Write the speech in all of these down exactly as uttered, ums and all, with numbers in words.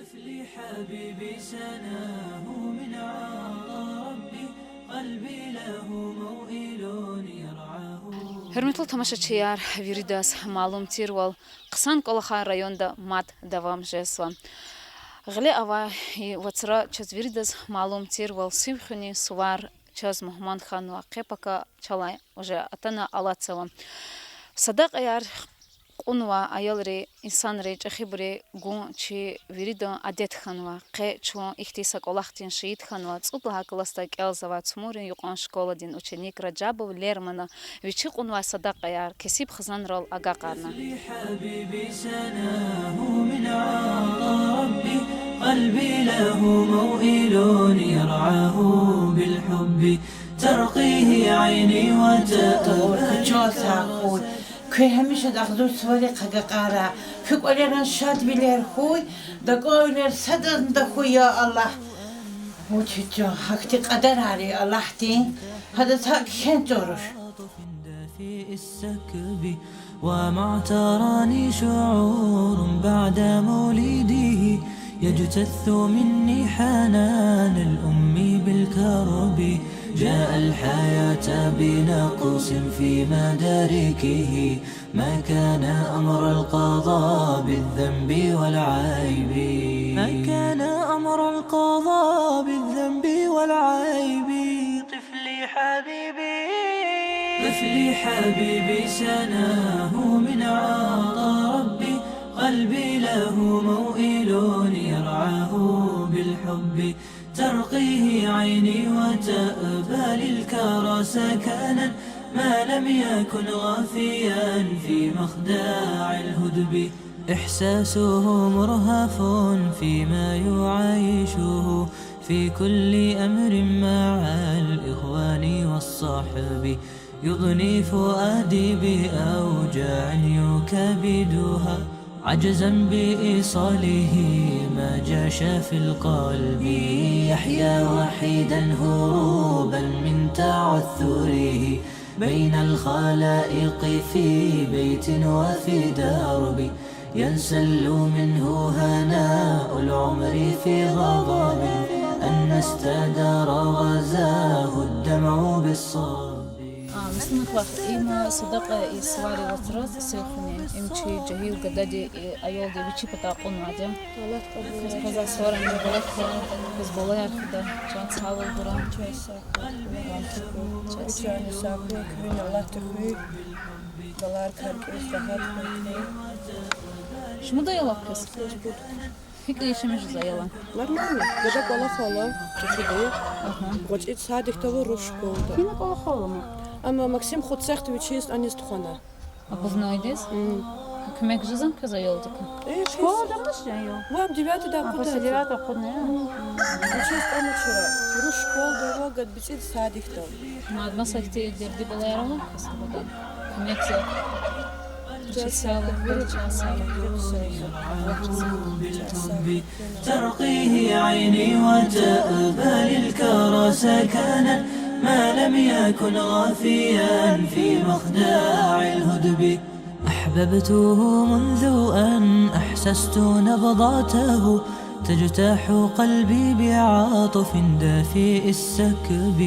طفلي حبيبي سناه من عطا ربي، قلبي له موئل يرعاه. Гьуьрметлу тамашачияр, виридаз малум тирвал, хъсан кӀвалахар районда мад давам жезва. Гъиле авай и вацра чаз виридаз малум тирвал, сив хуьнин сувар чаз мугьман хьанва, къе-пака чалай уже атана алатзава. Садакьаяр кьунвай аялри, инсанри, чӀехибуру гун чи виридан адет хьанва. Къе чун ихьтин са кӀвалахдин шаид хьанва. ЦӀуд лагьай классда кӀелзавай Цумурин юкьван школадин ученик Ражабов Лермана вичи кьунвай садакьаяр кесиб хизанрал агакьарна. حبيبي سناه من عطا ربي، قلبي له موئل يرعاه بالحب، ترقيه عيني وتأبى. Чан сагъ хьуй. Куь гьамиша агъзур суварихъ агакьара. Куь кӀвалеран шадвилер хьуй, дакӀанвилер садазни тахьуй, я Аллагь. Вучиз чун гьахьтин кьадарар ая Аллагьдин, гьадаз гьакӀ кхьенвач руш. في السكب، وما تراني شعور بعد مولده، يجتث مني حنان الأم بالكرب. جاء الحياة بنقص في مداركه، ما كان أمر القضاء بالذنب والعيب. ما كان أمر القضاء بالذنب والعيب. طفلي حبيبي، طفلي حبيبي سناه من عطا ربي، قلبي له موئل يرعاه بالحب، ترقيه عيني وتأبى للكرى سكنا، ما لم يكن غافيا في مخداع الهدب. إحساسه مرهف فيما يعايشه في كل أمر مع الإخوان والصحب. يضني فؤادي بأوجاع يكابدها، عجزا بإيصاله ما جاش في القلب. يحيا وحيدا هروبا من تعثره، بين الخلائق في بيت وفي درب. ينسل منه هناء العمر في غضب، أن استدار غزاه الدمع بالصب. А, Муслимат вах, има садакьа и суварин вацра сив хуьнин, им чи жегьил гадади, и аялди вичи патай кьунвайди я. Аллагьди кьабул. Квез суварин мубарак хьуй, квез балаяр хуьда, чан сагъвал гурай. Чан сагъ хьуй, куьн Аллагьди хуьй. Балаяр кар кӀиз рагьат хьуй. Шумуд аял ава квез? ГьикӀ яшамиш жезва аялар? Нормально. Гада кӀвалахал ава, чӀехиди. Агьа. ГъвечӀиди садикда ава, руш школада. Гьина кӀвалахал ава? Амма Максим хутсехда вичиз аниз тухвана. Акъуднавайдиз? М. Куьмек жезва квез аялдикай? Э, школада авач аял? Ва девятыйда акъудна. После девятого акъудна, я? М. Вичиз кӀаначира. Руш школада ава, гада бицӀиди садикда ава. Мад маса ихьтин дерди балаяр ава квез, гада? Куьмек за. Чан сагъ хьуй, чан сагъ хьуй. ترقيه عيني وتأبى للكرى سكنا، ما لم يكن غافيا في مخداع الهدب. أحببته منذ أن أحسست نبضاته، تجتاح قلبي بعاطف دافئ السكب.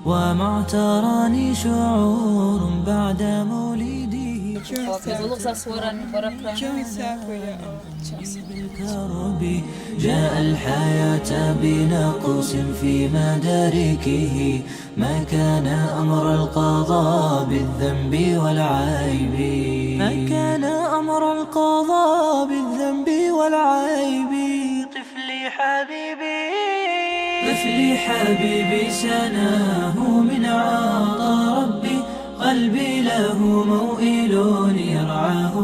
وما تراني شعور بعد مولده. Аллагьди квез суварар мубаракрай. Чан сагъ хьуй, я Аллагь. بالكرب، جاء الحياة بنقص في مداركه، ما كان أمر القضاء بالذنب والعيب. ما كان أمر القضاء بالذنب والعيب. طفلي حبيبي، طفلي حبيبي سناه من عطا ربي، قلبي له موئل يرعاه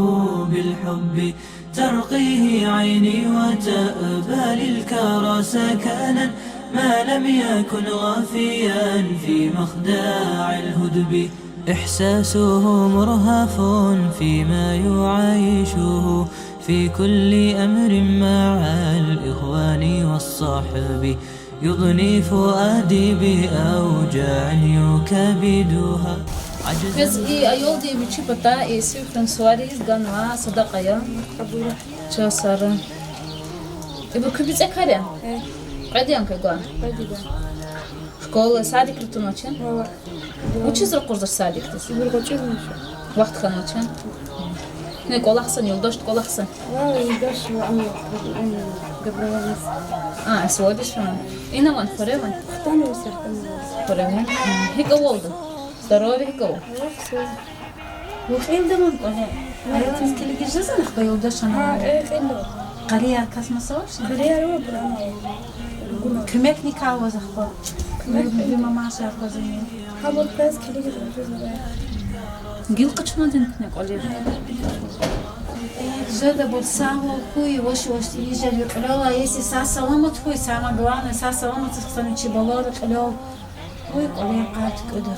بالحب، ترقيه عيني وتأبى للكرى سكنا، ما لم يكن غافيا في مخداع الهدب. إحساسه مرهف فيما يعايشه في كل أمر مع الإخوان والصحب. يضني فؤادي بأوجاع يكابدها. Квез и аялди вичи патай и сив хуьн сувариз ганвай садакьа я. Чан сагъ хьуй. Ибур куь бицӀекар я? Э. Кьвед я квевай? Кьвед я. Школа, садикра тунвачни? Вуна. Вучиз ракъурзава садикдиз? Ибур гъвечӀизни ша. Вахт хьанвачни? Куьне кӀвалахзава, юлдашди кӀвалахзава? Ва юлдаш ва ам, ам, доброволец. А, СВО-диз фена. Ина ван, хуьре ван? Хтана ва сехтана. Хуьре ван. ГьикӀ авалда? Здоровье гьикӀ ава? Ва, всё. Вун кьилда ван кӀвале? Аялриз килигиз жезвани хьи, юлдаш хьана? Гьа, э, кьилда. Къарияр кас маса авачни? Къарияр ава, бурана. Куьмекни квай ваз ахпа? Куьмек. Любимая мамаша аквазвани? Гьабур квез килигиз жезва. Гила къачунвайди куьне кӀвале? Жеда, абур сагъвал хьуй, ваш-ваш ийиз жеда, кьилел ийиз, сагъ-саламат хьуй, самое главное, сагъ-саламатдиз хъсан чи балайри кьилел. Вуй, кӀвале къат кӀуда.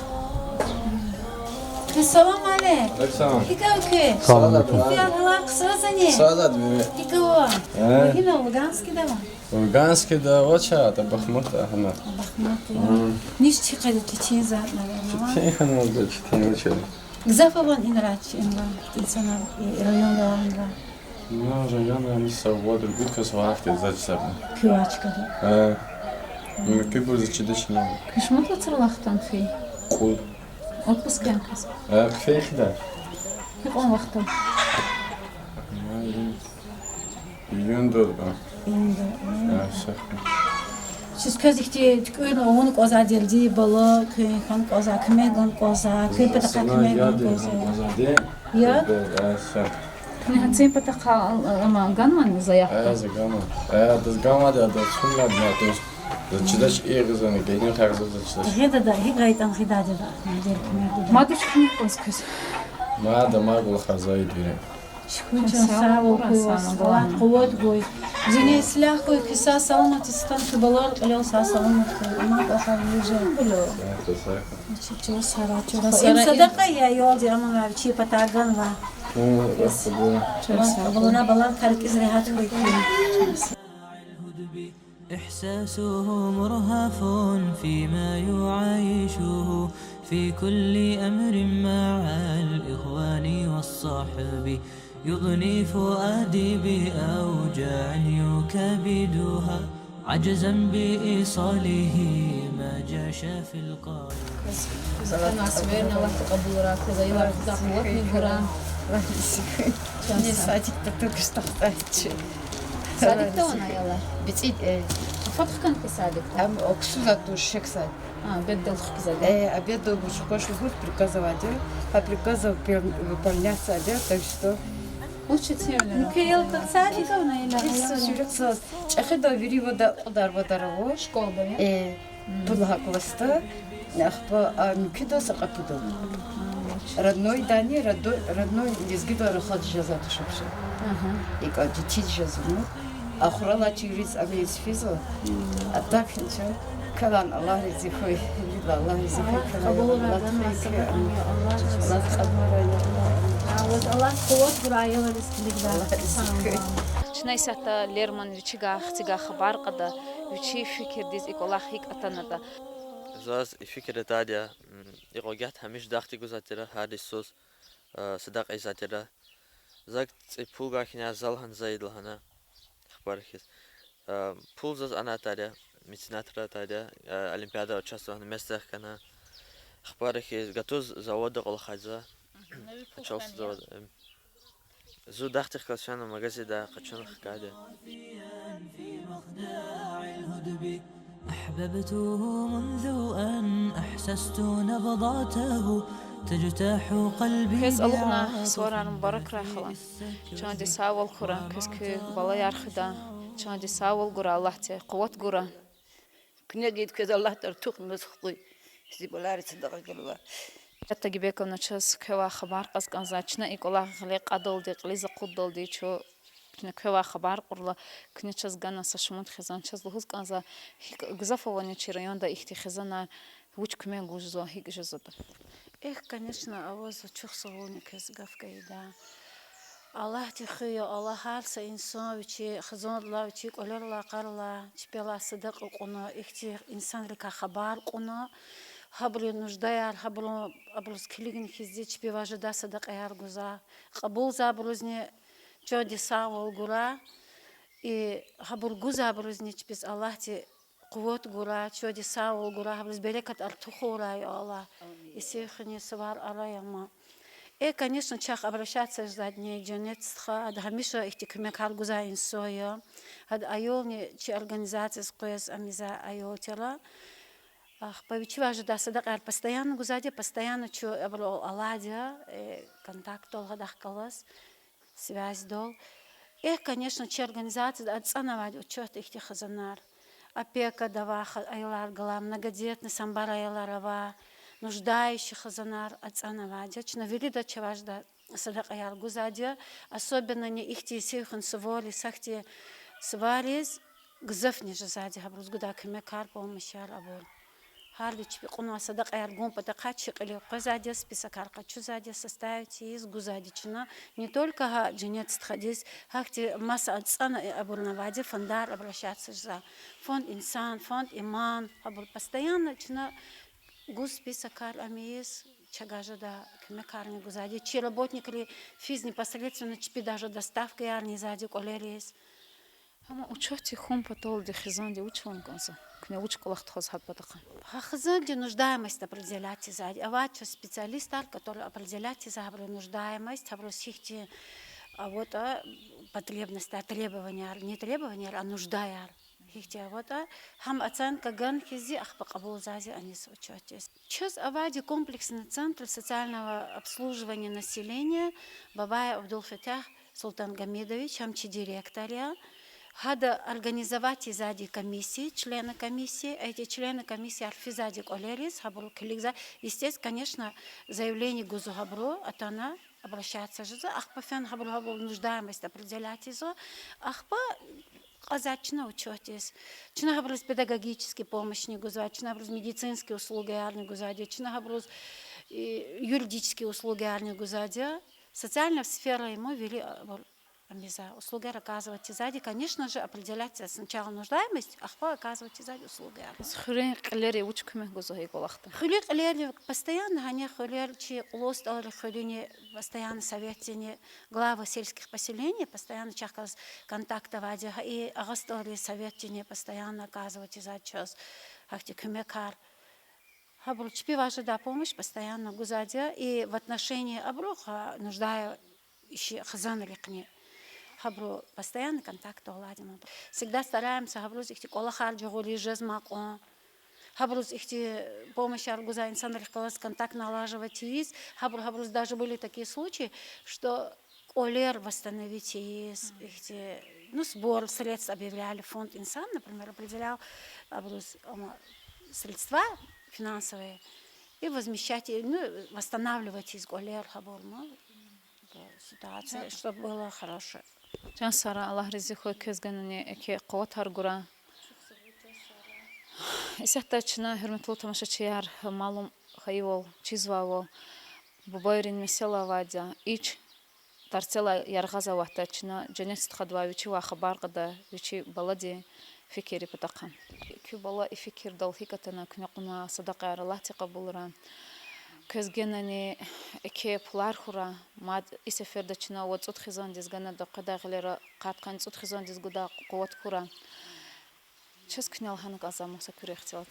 Салам алейк. Алейк салам. ГьикӀ ава куьн? Салам алейкум. Исятда гьалар хъсан яни? Садат ви. ГьикӀ ава? Э. Гьина Луганскда ава? Луганскда авач, а Бахмутда гьана. Бахмутда. Мгм. Ниш чи къайда четин затӀ, наверное, ва? Четин хьанваз да, четин вуч я. Гзаф авани инра чи инра, инсанар, и районда авани инра? Ну, районда ни са вад-ругуд кас ава ахьтин заз чизвайбур. Куь вахт чкада? Э. Муькуьбур заз чидач. Куьн шумуд вацралай хтана фей? Кьуд. Отпуск яни квез? Э, фей хъийида. Гьикьван вахтунда? Май, июнь. Июнда. Июнда. Э, шехи. Чиз квез ихьтин туькӀуьрна авуна кӀанзавайди я, бала, куьн хьана кӀанзавай, куьмек гана кӀанзавай, куьн патахъай куьмек гана кӀанзавай? Я? Э, шехи. Куьне гьа цин патахъай, а, ама ганвани заявка? Э, за ганва. Э, адаз ганвайди, адаз цунмад ма туш. Заз чидач, и гъизани, генин хагъза заз чидач. Гъида, гьикӀ гъайтӀан гъидайди я, мадер куьмек гуда. Мад вуч куьмек кӀанзава квез? Мад, мад кӀвалахзава идвири. Шукур, чан сагъ хьуй, Аллагь къуват гуй. Зинин ислягь хьуй, куьн сагъ-саламатдиз хтана, куь балайри кьилел сагъ-саламат хьуй. Аман кӀвалахар виже. Сагъ хьуй, сагъ хьуй. Им садакьа я, аялди аман вичин патай ганва. Аллагь кьабулна, баларикай рикӀиз регьят хьуй куьн. إحساسه مرهف فيما يعيشه في كل أمر مع الإخوان والصحب. يضني فؤادي بأوجاع يكابدها عجزا بإيصاله ما جاش في القلب. Аллагь кьабулрай, квез аялар хъвадай къуватни гурай. Аллагь рази хьуй. Чан сагъ. Садикда только что хтайди чи. Садикда авани аялар? БицӀи, э. Фад хкана куь садикда? Ам оксуза туш шек сад. А, обеддал хкиза, да? Э, обеддал вуч хъваш лугьуз приказ авайди. Гьа приказ пер-, выполнять авайди, так что. Вуч четин я? Ну, куь аялар садикда авани, ина? Виса шурикзаз чӀехида, вири вада кьадар-вадар ава. Школада я? Э, пуд лагьай классда, ахпа, а, муькуьда са кьапудал. Родной дани, родо-, родной лезгидал рахаз жезва туш вообще. Ага. ИкӀ, а, четин жезва. Ахварал чириз амиз физва. А так ничего. Квелай Аллагь рази хьуй, виридалай Аллагь рази хьуй, квелай Аллагь кьабулрай, Аллагь кьабулрай. А, ваз Аллагь къуват гурай, аялриз килигда. Аллагь рази хьуй. Чна исятда Лерман вичивай, хцигай хабар кьада, вичин фикирдиз и кӀвалах гьикӀ атанатӀа. Заз и фикир атайди я, м, и кӀвалах гьамиша дахди гузвай тир, гьар йисуз, а, садакьа ийизвай тир. Зак цӀи пул гайи хьиз я, за лагьана, за ийида лагьана. Ахпа хьиз, а, пул заз анатайди я, меценатри атайди я, а, олимпиадада участвовать авуна, место хкана. Ахпа хьиз, гатуз заводда кӀвалахзава. Мгм. Пачалса завод, эм. Зун дахдихъ галаз фена магазиндай къачуна хкайди я. أحببته منذ أن أحسست نبضاته تجتاح قلبي. Квез алукьнавай суварар мубаракрай, хала. Чандин сагъвал хьурай, квез куь балаяр хуьдай. Чандин сагъвал гурай Аллагьди, къуват гурай. Куьне гьикӀ квез Аллагьди артухнаваз хкуй, зи балайриз садакьа гилва. Гьатта Гебековна, чаз квевай хабар кьаз кӀанзава, чна и кӀвалах гъиле кьадалди, кьилиз акъуддалди чун, чна квевай хабар кьурла, куьне чаз гана са шумуд хизан, чаз лугьуз кӀанзава, гьикӀ гзаф авани чи районда ихьтин хизанар, вуч куьмек гузва, гьикӀ жезватӀа? Эхь, конечно, авазва, чухсагъулни квез гаф гайида. Аллагьди хуьй, Аллагь гьар са инсан вичин хизандилай, вичин кӀвалерилай, къаралай, чпелай садакьа кьуна, ихьтин инсанрикай хабар кьуна, гьабурун нуждаяр, гьабурун, абуруз килигна хьиз чпивай жедай садакьаяр гузвай. Кьабулзавайбурузни чандин сагъвал гурай. И гьабур гузвайбурузни чпиз Аллагьди къуват гурай, чувадиз сагъвал гурай, гьабуруз берекат артухурай, я Аллагь. И сив хуьнин сувар арай ама. Э, конечно, чахъ обращаться жезвайди Женнет стха, ада гьамиша ихьтин куьмекар гузвай инсан я. Гьада аялни чи организацияз къвез, ам ийизвай аял тир. Ахпа вичивай жедай садакьаяр постоянно гузвайди я, постоянно чун абурал алайди я, э, контактдал, гьадахъ галаз связьдал. Эхь, конечно, чи организацияда ацӀанавайди я учётда ихьтин хизанар. Опекада авай ха-, аялар галай, многодетный, самбар аялар авай, нуждающий хизанар ацӀанавайди я. Чна вирида чавай жедай садакьаяр гузвайди я. Особенно ни ихьтин сив хуьнин сувариз, сахьтин сувариз гзафни жезвайди я гьабуруз гудай куьмекар, помощьяр абур. Гьарда чпи кьунвай садакьаяр гун патахъай чи кьилив къвезвайди я, списокар къачузвайди я, составить ийиз гузвайди я чна. Не только гьа Женнет стхадиз, гьахьтин маса ацӀана абурни авайди я фондар обращаться жезвай. Фонд Инсан, фонд Иман, гьабур постоянно чна гуз списокар ам ийиз, чавай жедай куьмекарни гузвайди я. Чи работникри физ непосредственно чпи даже доставкаярни ийизвайди я кӀвалериз. Амма учётдик хьун паталди хизанди вуч авун кӀанзава? Куьне вуч кӀвалах тухузва гьа патахъай? Гьа хизанди нуждаемость определять ийизвайди. Авайди чаз специалистар, которые определять ийизвай гьабурун нуждаемость, гьабуруз гьихьтин аватӀа потребностьар, требованияр, не требованияр, а нуждаяр. Гьихьтин аватӀа, гьам оценка гана хьиз, ахпа кьабулзава аниз учётдиз. Чаз авайди комплексный центр социального обслуживания населения Бабаев Абдулфатагь Султангьамидович, гьам чи директор я. Гьада организовать ийизвайди комиссия, члены комиссии, эти члены комиссияр физвайди кӀвалериз, гьабуру килигзава. Естественно, конечно, заявление гузва гьабуру, атана, обращаться жезва, ахпа фена гьабуру, гьабурун нуждаемость определять ийизва, ахпа кьазвайди чна учётдиз. Чна гьабуруз педагогический помощьни гузвайди я, чна гьабуруз медицинский услугаярни гузвайди я, чна гьабуруз, э, юридический услугаярни гузвайди я. Социальная сфера им вири, а, абур, ам ийизвай услугаяр оказывать ийизвайди, конечно же, определять сначала нуждаемость, ахпа оказывать ийизвайди услугаяр. Хуьруьн кьилери вуч куьмек гузва и кӀвалахда? Хуьруьн кьилери постоянно, гьана хуьрер чи кьулу СтӀалрин хуьруьни постоянно советдини, главы сельских поселений постоянно чахъ галаз контакт авайди я, и Агъа СтӀалрин советдини постоянно оказывать ийизвайди чаз гьахьтин куьмекар. Гьабуру чпивай жедай помощь постоянно гузвайди я, и в отношении абурухъ, а, нуждая- ищи хизанрихъни. Гьабуру постоянно контактда авайди я. Всегда стараемся гьабуруз ихьтин кӀвалахар жагъуриз жезмай кьван. Гьабуруз ихьтин помощьяр гузвай инсанрихъ галаз контакт налаживать ийиз. Гьабур, гьабуруз даже были такие случаи, что кӀвалер восстановить ийиз, ихьтин, ну, сбор средств объявляли, фонд Инсан, например, определял абуруз, ама, средства финансовые и возмещать, ну, восстанавливать ийиз кӀвалер гьабур, ну, ситуация, чтоб было хорошее. Чан Сара, Аллагь рази хьуй, квез генани еке къуватар гурай. Исятда чна, гьуьрметлу тамашачияр, малум хьайивал, чизвайвал, бубайрин месэла авайди я, ич тарцелай яргъаз аватда чна, Женнет стхадивай вичивай хабар кьада, вичи баладин фикиррин патахъай. Куь бала и фикирдал гьикӀ атана, куьне кьунвай садакьаяр Аллагьди кьабулрай. Квез генани еке пулар хьурай, мад и сеферда чна вад-цӀуд хизандиз гана, къведай гъилера къад-къанни цӀуд хизандиз гудай къуват хьурай. Чаз куьне лагьана кӀанзава маса куьруь ихтилат.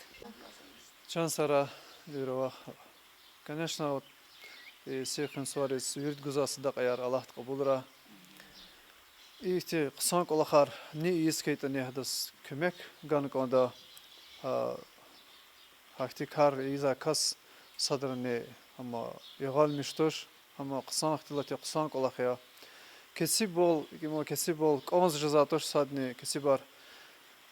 Чан Сара, вири вах. Конечно, вот, и сив хуьн сувариз вирида гузвай садакьаяр Аллагьди кьабулрай. Ихьтин хъсан кӀвалахар ни ийиз хьайитӀани, гьадаз куьмек гана кӀанда, гьа, гьахьтин кар ийизвай кас садрани, амма, ягъалмиш туш. Амма хъсан ихтилат я, хъсан кӀвалах я. Кесибвал, икӀ им, кесибвал кӀанз жезвай туш садни, кесибар,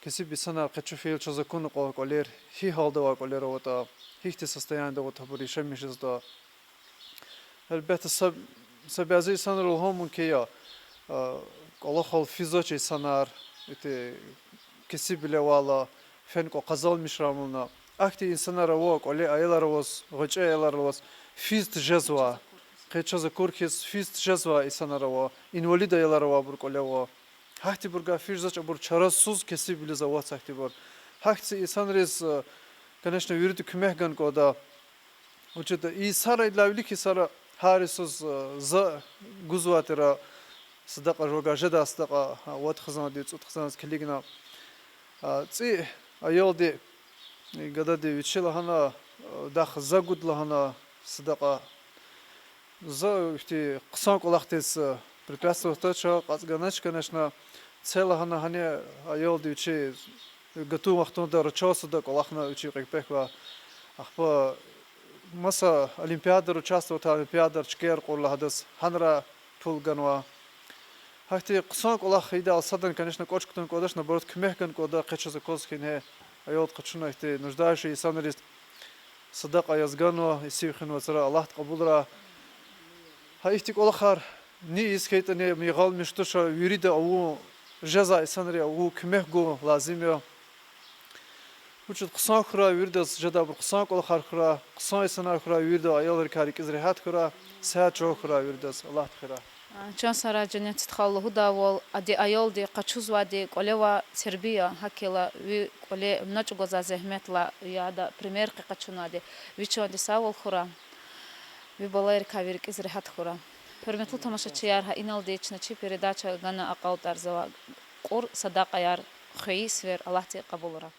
кесиб инсанар къе чун фейила, чаз акуна кьван кӀвалер, гьи гьалда авай кӀвалер аватӀа, гьихьтин состояниеда аватӀа, гьабур яшамиш жезватӀа. Гьелбетда, са, са бязи инсанрал лугьун мумкин я, а, кӀвалахал физвач инсанар, ити кесибвиле авайла, фена кӀвал къазанмишарай ман лагьана. Ахьтин инсанар ава, кӀвале аялар аваз, гъвечӀи аялар аваз, физ тежезва. Къе чаз акур хьиз, физ тежезвай инсанар ава, инвалид аялар ава, абур кӀвале ава. Гьахьтинбур гьа физ жезвач, абур чарасуз, кесибвилиз авац гьахьтинбур. Гьахьтин инсанриз, э, конечно, вирида куьмек гана кӀанда. Вучиз лагьайтӀа и йисара, идалай вилик йисара гьар йисуз, э, за гузвай тир, Садакьа жувагар жедай садакьа, а, вад хизанди, цӀуд хизандиз килигна. А, цӀи аялди, гадади вичи лагьана, а, дахъ за гуд лагьана садакьа. За ихьтин хъсан кӀвалахдиз, а, препятствовать туш, кьацӀ ганач, конечно, це лагьана гьана аялди вичи гатун вахтунда рачал сада кӀвалахна вичи кьве кепек ва. Ахпа маса олимпиадара участвовать, олимпиадара чкаяр кьурла гьадаз гьанра пул ганва. Гьахьтин хъсан кӀвалах ийидайла садан, конечно, кӀвач кутун кӀвадач, наоборот, куьмек гана кӀвада, къе чаз акваз хьи ингье аялди къачуна ихьтин нуждающий инсанриз садакьа яз ганва, исив хуьн вацра, Аллагьди кьабулрай. Гьа ихьтин кӀвалахар ни ийиз хьайитӀани, мигъал мишта туш, вирида авун, жезвай инсанри авун, куьмек гун лазим я. Вучиз хъсан хьурай виридаз, жедайбур хъсан кӀвалахар хьурай, хъсан инсанар хьурай вирида, аялрикай рикӀиз регьят хьурай, сят чӀал хьурай виридаз, Аллагьди хуьрай. А, чан сарай Женнет стха, лугьудайвал, ади аялди къачузвайди кӀвале авай тербия, гьакӀ хьайила ви кӀвале муьтӀуьгъ гвазвай зегьметдилай, я ада пример къе къачунвайди, ви чанди сагъвал хьурай, ви балайрикай ви рикӀиз регьят хьурай. Гьуьрметлу тамашачияр, гьа иналди чна чи передача гана акьалтӀарзава. Кьур садакьаяр, хвейи сивер Аллагьди кьабулрай.